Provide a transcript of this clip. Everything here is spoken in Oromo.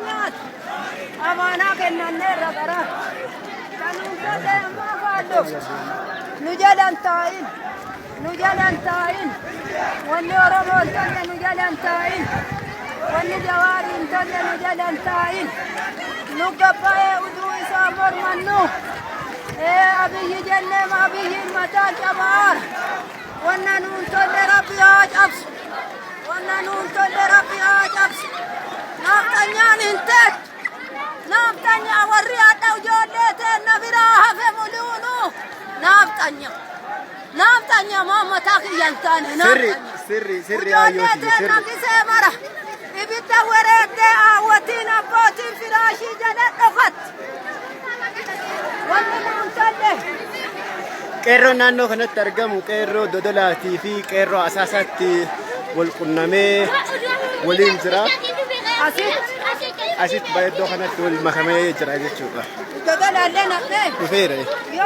Naafxanyaati. Amaanaa kennanneerra bara. Kanuun tollee ammaa faalloftu. Nu jalan taa'in. Nu jalan taa'in. Wanni Oromoo hin tolle nu jalan taa'in. Wanni Jawaarii hin tolle nu jalan taa'in. Nu gabbaa'ee uduu isaa mormannu. Ee Abiyyi jennee Abiyyiin mataa cabaara. Wanna nuun tolle Rabbi haa cabsu. Wanna nuun tolle Rabbi haa cabsu. Naafxanyaan hin teettu. Naafxanyaa warri hadha ijoollee teenna biraa hafe muluunu. Naafxanya. Naafxanya maa mataa kiyya hin taane Sirri naafxanya. sirri sirri Ijoollee ayyootii teenna sirri. gisee mara. Ibidda wereeddee aawwatiin abbootiin firaashii jala dhokatti. Wanni nuun tolle. Qeerroon naannoo kanatti argamu qeerroo Dodolaatii fi qeerroo Asaasaatti wal qunnamee waliin jira. Asitti. Asitti iddoo kanatti wal makamee jira jechuudha. Dodolaallee naqnee. Dhufeera. Yoo